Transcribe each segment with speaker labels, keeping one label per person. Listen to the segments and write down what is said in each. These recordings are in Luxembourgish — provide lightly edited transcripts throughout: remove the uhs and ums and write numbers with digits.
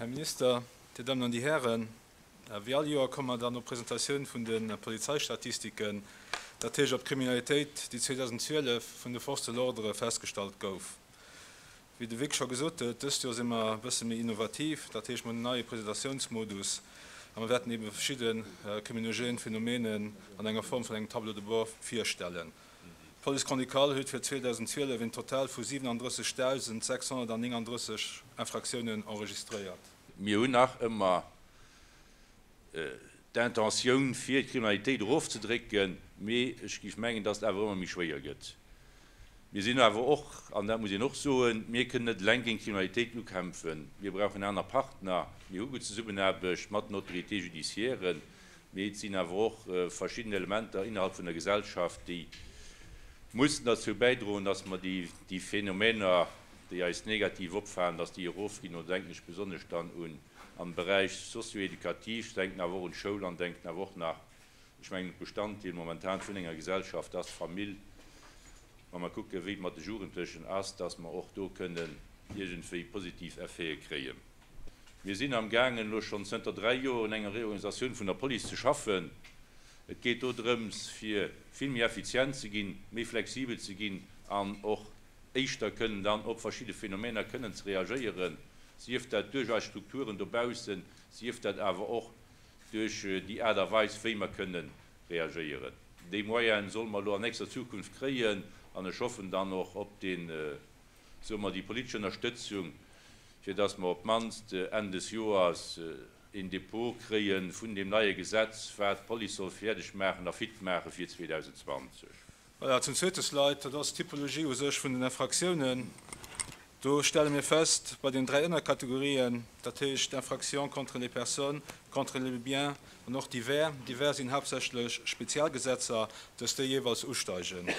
Speaker 1: Här Minister, Dir Dammen an Dir Hären, wéi all Joer komme mer dann op d'Presentatioun vun de Polizeistatistiken, dat heescht op d'Kriminalitéit, déi 2012 vun de Forces de l'ordre festgestallt gouf. Wéi de Vic scho gesot huet, dëst Joer si mer e bësse méi innovativ, dat heescht mer hunn en neie Presentatiounsmodus a mer wäerten eebe verschidde kriminogène Phenomenen an enger Form vun engem Tableau de bord virstellen. D'Police grand-ducale huet fir 2012 een Total vu 37.639 Infractiounen enregistréiert.
Speaker 2: Mir hunn nach ëmmer d'Intentioun fir d'Kriminalitéit erofzedrécken, mee ech géif mengen, dass et awer ëmmer méi schwéier gëtt. Mir sinn awer och, an dat muss een och soen, mir kënnen net eleng géint d'Kriminalitéit ukämpfen. Mir brauchen aner Partner. Mir hu gutt Zesummenaarbecht mat den Autorités judiciaires, mee et sinn awer och verschidden Elementer innerhalb vun der Gesellschaft, déi mussen derzou bäidroen, dass mer déi Phänomener, déi eis negativ opfalen, dass déi erofginn. Do denken ech besonnesch dann un am Beräich socio-éducatif, denken awer och un d'Schoul an denken awer och nach Ech mengen, Bestanddeel momentan vun enger Gesellschaft ass d'Famill. Wa mer kucken, wéi et mat de Jugendlechen ass, dass mer och do kënnen iergendwéi positiv Effete kréien. Mir sinn amgaangen, elo schonn zënter 3 Joer un enger Reorganisatioun vun der Police ze schaffen. Et geet do drëms, fir vill méi effizient ze ginn, méi flexibel ze ginn an och éischter kënnen dann op verschidde Phänomener kënnen ze reagéieren, sief dat duerch eis Strukturen dobaussen, sief dat awer och duerch déi Aart a Weis, wéi mer kënnen reagéieren. Déi Moyene solle mer elo an nächster Zukunft kréien an ech hoffen dann och op deen, soe mer, déi politesch Ënnerstëtzung, fir dass mer op d'mannst Enn des Joers een Dépôt kréie vun deem neie Gesetz, wat d'Police soll fäerdeg maachen a fit maache fir 2020.
Speaker 1: Voilà, zum zweete Slide, dat ass d'Typologie u sech vun den Infractiounen. Do stelle mir fest, bei den 3 Ënnerkategorien, dat heescht Infractions contre les personnes, contre les biens an och divers, divers sinn haaptsächlech Spezialgesetzer, dass déi jeeweils usteigen,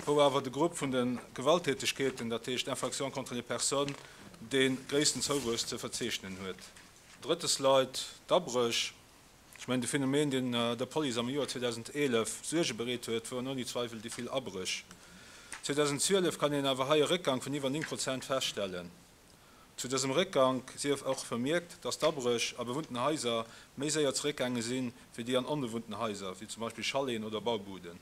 Speaker 1: wou awer de Grupp vun de Gewalttätegkeeten, dat heescht Infractions contre les personnes, dee gréissten Zouwuess ze verzeechnen huet. Drëtte Slide, d'Abréch. Ech mengen, de Phänomen, deen der Police am Joer 2011 Suerge bereet huet, woren ouni Zweiwel déi vill Abréch. 2012 kann een awer hei e Réckgang vun iwwer 9 Prozent feststellen. Zu dësem Réckgank sief och vermierkt, dass d'Abréch a bewunnten Haiser méi séier zeréckgaange sinn, wéi déi an onbewunnten Haiser, wéi zum Beispill Chaleten oder Baubuden.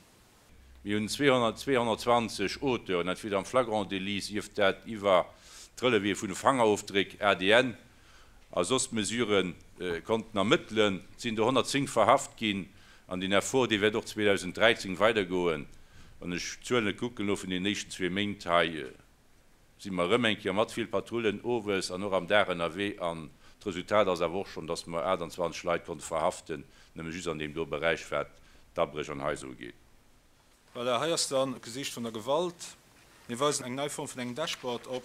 Speaker 2: Mir hunn 220 Auteuren, entweder am Flagrant délit, sief dat iwwer d'Relevéë vun de Fangerofdréck, ADN, a soss Mesurë konnten ermëttelen. Et sinn der 110 verhaft ginn an deen Effort, dee wäert och 2013 weidergoen. Wann ech d'Zuele kucken elo vun deenen éischten zwee Méint hei, si mer erëm eng Kéier mat vill Patrullen owes an och am Dag ënnerwee an d'Resultat ass awer och schonn, dass mer 28 Leit konnte verhaften, nëmme just an deem do Beräich, wat d'Abréch an Haiser ugeet.
Speaker 1: Voilà, hei ass dann d'Gesiicht vun der Gewalt. Mir weisen eng nei Form vun engem Dashboard op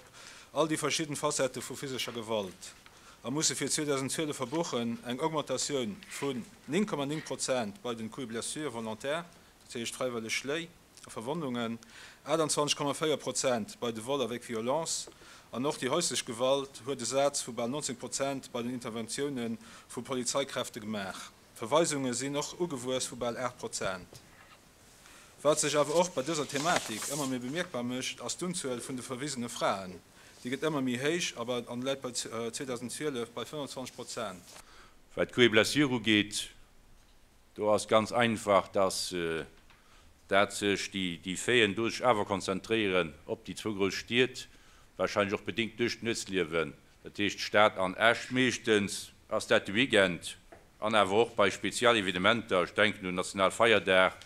Speaker 1: all déi verschidden Facettë vu physescher Gewalt a musse fir 2012 verbuchen eng Augmentatioun vun 9,9 Prozent bei den Coups et blessures volontaires, dat heescht fräiwëlleg Schléi, a Verwonnungen, 28,4 Prozent bei de Vols avec violence an och déi häuslech Gewalt huet e Saz vu bal 19 Prozent bei den Interventioune vu Polizeikräfte gemaach. D'Verweisunge sinn och ugewuess vu bal 8 Prozent. Wat sech awer och bei dëser Thematik ëmmer méi bemierkbar mécht, ass d'Unzuel vun de verwisene Fraen. Déi gëtt ëmmer méi héich a läit bei 2012 bei 25 Prozent.
Speaker 2: Wat d'Coups et blessures ugeet, Do ass ganz einfach, dass dat sech déi Faiten do sech awer konzentréieren op déi zwou grouss Stied, wahrscheinlech och bedéngt duerch d'Nuetsliewen, dat heescht Stad an Esch. Meeschtens ass dat de Weekend an awer och bei Spezialevenementer, ech denken un Nationalfeierdag,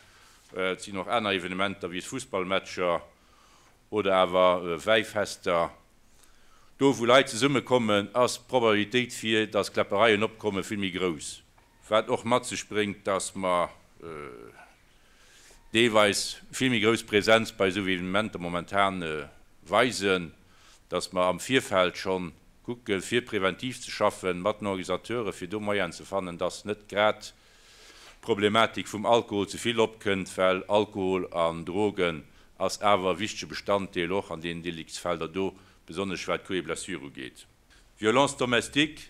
Speaker 2: et sinn och aner Evenementer wéi Fussballmatcher oder awer Wäifester. Do wou Leit zesummekommen, ass d'Probabilitéit fir dass Kläppereien opkommen vill méi grouss. Wat och mat sech bréngt, dass mer deelweis vill méi grouss Präsenz bei esou Evenementer momentan weisen, dass mer am Virfeld schonn kucken, fir präventiv ze schaffen mat den Organisateuren, fir do Moyenen ze fannen, dass net grad d'Problematik vum Alkohol ze vill opkënnt, well Alkohol an Drogen ass awer e wichtege Bestanddeel och an deenen Deliktsfelder do, besonnesch wat Coups et blessures ugeet. Violence domestique,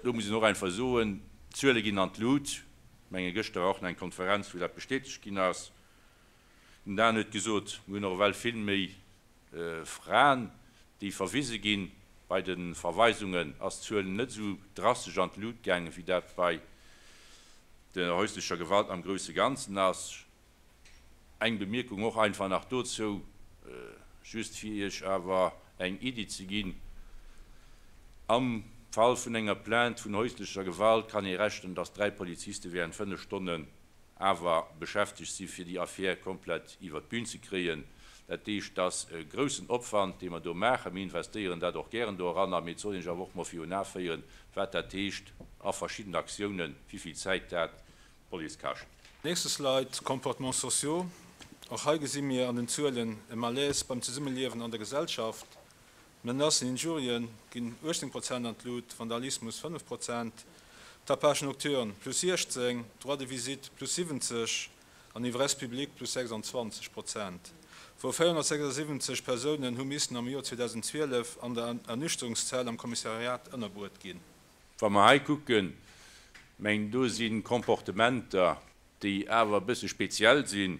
Speaker 2: do muss een och einfach soen, d'Zuele ginn an d'Lut. Ech menge gëschter war och nach eng Konferenz, wou dat bestätegt ginn ass. Den Dan huet gesot, mir hunn och ewell vill méi Fraen, déi verwise ginn. Bei de Verweisungen ass d'Zuel net esou drastesch an d'Lut gaangen, wéi dat bei der häuslecher Gewalt am grousse Ganzen ass. Eng Bemierkung och einfach nach dozou, just fir Iech awer eng Iddi ze ginn, Am Fall vun enger Plainte vun häuslecher Gewalt kann ee rechnen, dass dräi Poliziste während fënnef Stonnen awer beschäftegt si fir déi Affär komplett iwwert d'Bün ze kréien. Dat heescht, et ass e groussen Opwand, dee mer do maachen. Mir investéieren dat och gären do eranner, mee et soll een sech awer och mol virun Ae féieren, wat dat heescht a verschidden Aktiounen, wéi vill Zäit dat d'Police kascht.
Speaker 1: Nächste Slide, Comportements sociaux. Och hei gesi mir an den Zuelen e Malaise beim Zesummeliewen an der Gesellschaft. Menacen, Injurien ginn 18 Prozent an d'Lut, Vandalismus 5 Prozent, Tapage nocturne plus 16, Droit de visite plus 70 an Ivresse publique plus 26 Prozent. Wou 476 Persounen hu missen am Joer 2012 an der Ernüchterungszell am Kommissariat ënnerbruet ginn.
Speaker 2: Wa mer hei kucken, mengen do si Comportementer, déi awer e bësse speziell sinn,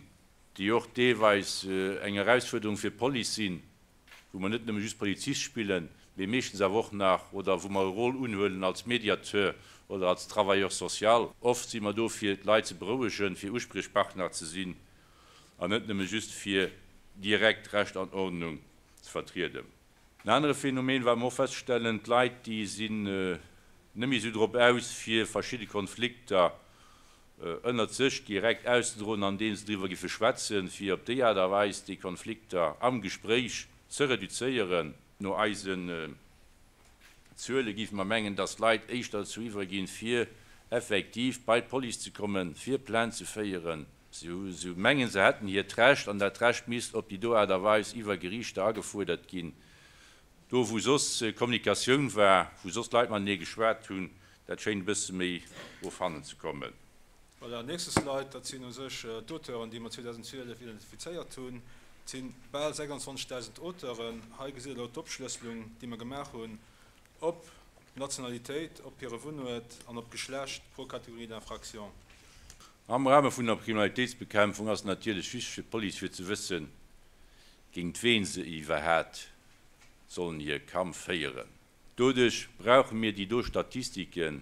Speaker 2: déi och deelweis eng Erausfuerderung fir d'Police sinn, wou mer net nëmme just Polizist spillen, mee meeschtens awer och nach, oder wou mer e Rôle unhuelen als Mediateur oder als Travailleur social. Oft si mer do fir d'Leit ze berouegen, fir Uspriechpartner ze sinn an net nëmme just fir direkt Recht an Ordnung ze vertrieden. En anere Phänomen, wat mer och feststellen, D'Leit, déi sinn net méi esou drop aus, fir verschidde Konflikter ënnert sech direkt auszedroen, andeem se driwwer giffe schwätzen, fir op déi Aart a Weis déi Konflikter am Gespréich ze reduzéieren. No eisen Zuele géife mer mengen, dass d'Leit éischter dozou iwwerginn, fir effektiv bei d'Police ze kommen, fir Plainte ze féieren. Si mengen, se hätten hiert Recht an dat Recht misst op déi do Aart a Weis iwwer Geriichter agefuerdert ginn. Do wou soss Kommunikatioun war, wou soss Leit matenee geschwat hunn, dat schéint e bësse méi ofhannen ze kommen.
Speaker 1: Voilà, nächste Slide, dat sinn u sech d'Auteuren, déi mer 2012 identifizéiert hunn. Et si bal 26.000 Auteuren. Hei gesitt Der elo d'Opschlësselung, déi mer gemaach hunn op Nationalitéit, op hire Wunnuert an op Geschlecht pro Catégorie d'infraction.
Speaker 2: Am Rahme vun der Kriminalitéitsbekämpfung ass et natierlech wichteg fir d'Police fir ze wëssen, géint ween se iwwerhaat sollen hir Kampf féieren. Doduerch brauche mir déi do Statistiken,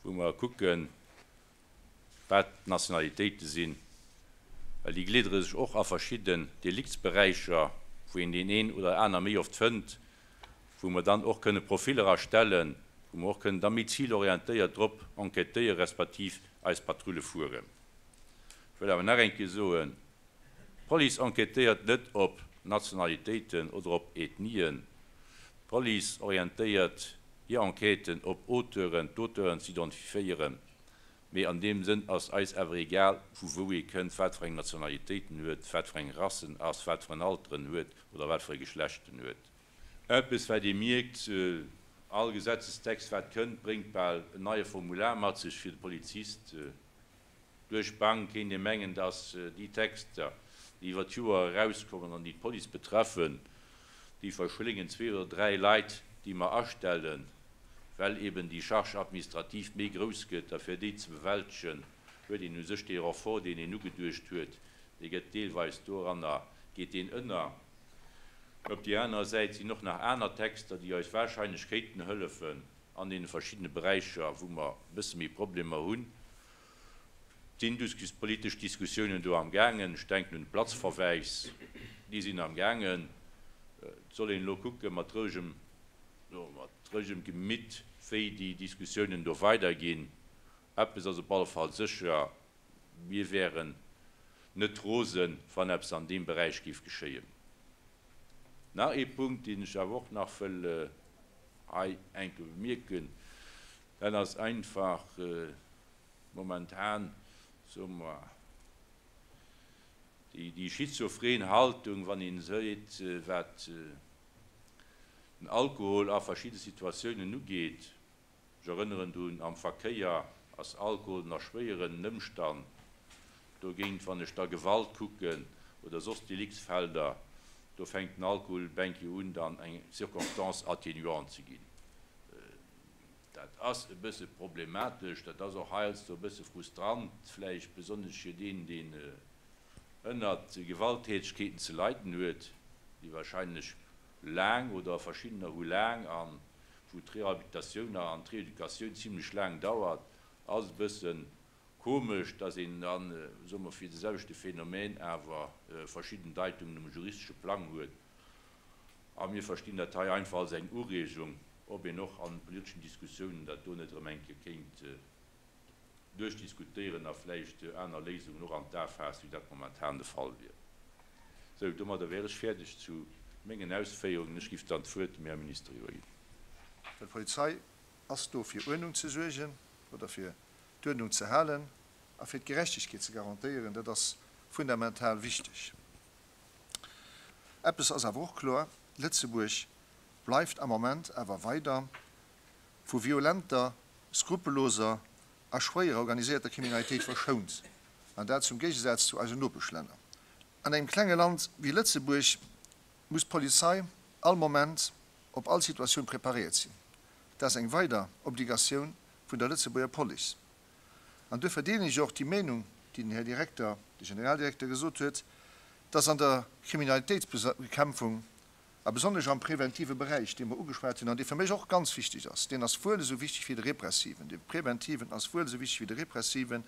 Speaker 2: wou mer kucken, wat d'Nationalitéite sinn, well déi gliddere sech och a verschidden Deliktsberäicher, wou een deen een oder aner méi oft fënnt, wou mer dann och kënne Profiller erstellen, wou mer och kënnen da méi zilorientéiert drop enquêtéiere respektiv eis Patrulle fueren. Ech wëll awer nach eng Kéier soen, D'Police enquêtéiert net op Nationalitéiten oder op Ethnien. D'Police orientéiert hir Enquêten op Auteuren, d'Auteuren ze identifiéieren. Mee an deem Sënn ass eis awer egal, vu wou ee kënnt, wat fir eng Nationalitéit en huet, wat fir eng Rass en ass, wat fir en Alter en huet oder wat fir e Geschlecht en huet. Eppes, wat ee mierkt, All Gesetzestext, wat kënnt, bréngt bal en neie Formular mat sech fir de Polizist. Duerch d'Bank kéint ee mengen, datt déi Texter, déi iwwer d'Joer erauskommen an déi d'Police betreffen, déi verschléngen zwee oder dräi Leit, déi mer astellen, well eben déi Charge administrative méi grouss gëtt. A fir déi ze bewältegen, huet een u sech dee Renfort, deen een ugeduecht huet, dee gëtt deelweis doranner, geet deen ënner. Op déi aner Säit sinn och nach aner Texter, déi eis wahrscheinlech kéinten hëllefen, an deene verschiddene Beräicher, wou mer e bësse méi Problemer hunn, sinn politesch Diskussiounen do amgaangen. Ech denken un de Platzverweis, déi sinn amgaangen. Et soll een elo kucke mat rouegem, mat rouegem Gemitt, wéi déi Diskussiounen do weiderginn. Eppes ass op alle Fall sécher, Mir wären net rosen, wann eppes an deem Beräich géif geschéien. Nach ee Punkt, deen ech awer och nach wëll hei enke bemierken, dat ass einfach momentan, soe mer, déi schizophren Haltung, wann een seet, wat den Alkohol a verschidde Situatiounen ugeet. Ech erënneren drun, am Verkéier ass Alkohol en erschwéierenden Ëmstand. Dogéint, wann ech da Gewalt kucken oder soss Deliktsfelder, do fänkt den Alkohol bänki un dann eng Circonstance atténuante ze ginn. Dat ass e bësse problematesch, dat ass och heiansdo e bësse frustrant vläicht, besonnesch fir deen, deen ënnert Gewalttätegkeeten ze leiden huet, déi wahrscheinlech. laang oder verschiddener hu laang a wou d'Rehabilitatioun an d'Reeducatioun zimlech laang dauert, ass e bësse komesch, dass een dann, soe mer, fir de selwechte Phänomen awer verschidden Deitungen um juristesche Plang huet. A mir verstinn dat hei einfach als eng Ureegung, ob een och an politeschen Diskussiounen dat do net erëm eng Kéier kéint duerchdiskutéieren a vläicht aner Léisungen och an d'A faassen, wéi dat momentan de Fall wier. Sou, domadder wär ech fäerdeg zu mengen Ausféierungen. Ech giff dann d'Wuert dem Här Minister iwwerginn.
Speaker 3: Well d'Polizei ass do fir Uerdnung ze suergen oder fir d'Uerdnung ze halen a fir d'Gerechtegkeet ze garantéieren. Dat ass fundamental wichteg. Eppes ass awer och kloer, Lëtzebuerg bleift am Moment awer weider vu violenter, skrupelloser a schwéierer organiséierter Kriminalitéit verschount, an dat zum Géigesaz zu eisen Nopeschlänner. An engem klenge Land wéi Lëtzebuerg muss d'Polizei all Moment op all Situatioun preparéiert sinn. Dat ass eng weider Obligatioun vun der Lëtzebuerger Police. An duerfir deelen ech och déi Meenung, déi den Här Direkter, de Generaldirekter gesot huet, dass an der Kriminalitéitsbekämpfung a besonnesch am preventive Beräich, dee mer ugeschwat hunn an dee fir mech och ganz wichteg ass, deen ass wuel esou wichteg wéi de repressiven, dee preventiven ass wuel esou wichteg wéi de repressiven,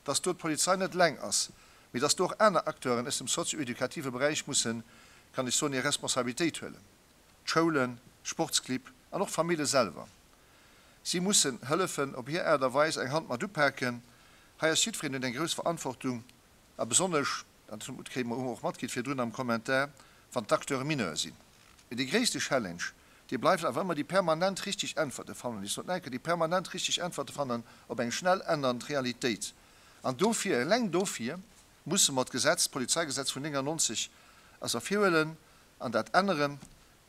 Speaker 3: dass do d'Polizei net eleng ass, mee dass do och aner Acteuren aus dem sozio-educative Beräich mussen, kann ech soen, hir Responsabilitéit huelen, d'Schoulen, d'Sportsclibb an och d'Famille selwer. Si mussen hëllefen, op hir Aart a Weis eng Hand mat upaken. Hei ass jiddwereen huet eng grouss Verantwortung a besonnesch, dat kréie mer och matkritt virdrun am Kommentar, wann d'Acteure mineur sinn. Mee dee gréisste Challenge, dee bleift awer ëmmer déi permanent richteg Äntwerte fannen, ech sot nach eng Kéier, déi permanent richteg Äntwerte fannen op eng schnell ännernd Realitéit. An dofir, eleng dofir musse mer d'Gesetz, d'Polizeigesetz vun 99 ass ervirhuelen an dat änneren.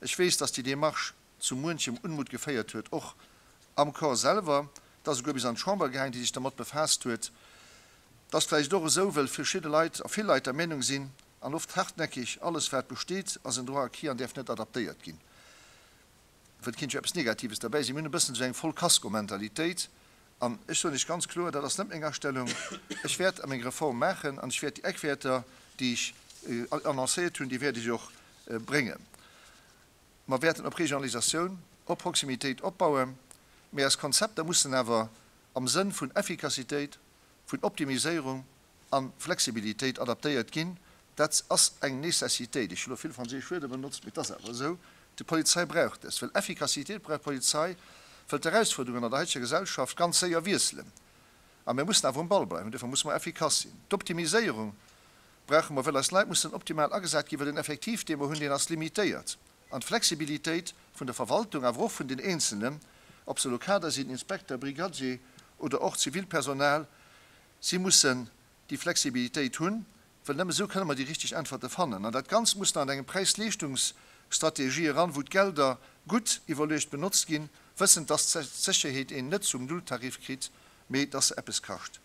Speaker 3: Ech weess, dass déi Démarche zu muenchem Unmut geféiert huet, och am Corps selwer. Et ass esouguer bis an d'Chamber gaang, déi sech dermat befaasst huet. Et ass vläicht och esou, wëll verschidde Leit a vill Leit der Meenung sinn, an oft hartnäckig, alles wat besteet, ass en Droit acquis an däerf net adaptéiert ginn. Wëll et kéint jo eppes Negatives derbäi sinn. Mir hunn e bëssen esou eng Vollkasko-Mentalitéit. An ech soen Iech ganz kloer, dat ass net meng Astellung. Ech wäert meng Reform maachen an ech wäert déi Eckwäerter, déi ech annoncéiert hunn, déi wäert ech och bréngen. Mer wäerten op Regionalisatioun, op Proximitéit opbauen, mee eis Konzepter mussen awer am Sënn vun Effikassitéit, vun Optimiséierung a Flexibilitéit adaptéiert ginn. Dat ass eng Nécessitéit. Ech hu lo vill franséisch Wuerder benotzt, mee et ass awer esou. D'Polizei brauch dës, well Effikassitéit brauch d'Polizei, wëll d'Erausfuerderungen an der haiteger Gesellschaft ganz séier wiesselen. A mir mussen awer um Ball bleiwen, duerfir musse mer effikass sinn. D'Optimiséierung brauche mer, wëll eis Leit mussen optimal agesat ginn, well den Effektiv, dee mer hunn, deen ass limitéiert. An d'Flexibilitéit vun der Verwaltung, awer och vun den Eenzelnen, ob se elo Kader sinn, Inspekter, Brigadier oder och Zivilpersonal, si mussen déi Flexibilitéit hunn, wëll nëmme esou kënne mer déi richteg Äntwerte fannen. An dat Ganzt muss nach an engem Präis-Leeschtungs-Strategie eran, wou d'Gelder gutt iwwerluecht benotzt ginn, wëssend, dass d'Sécherheet een net zum Nulltarif kritt, mee dass se eppes kascht.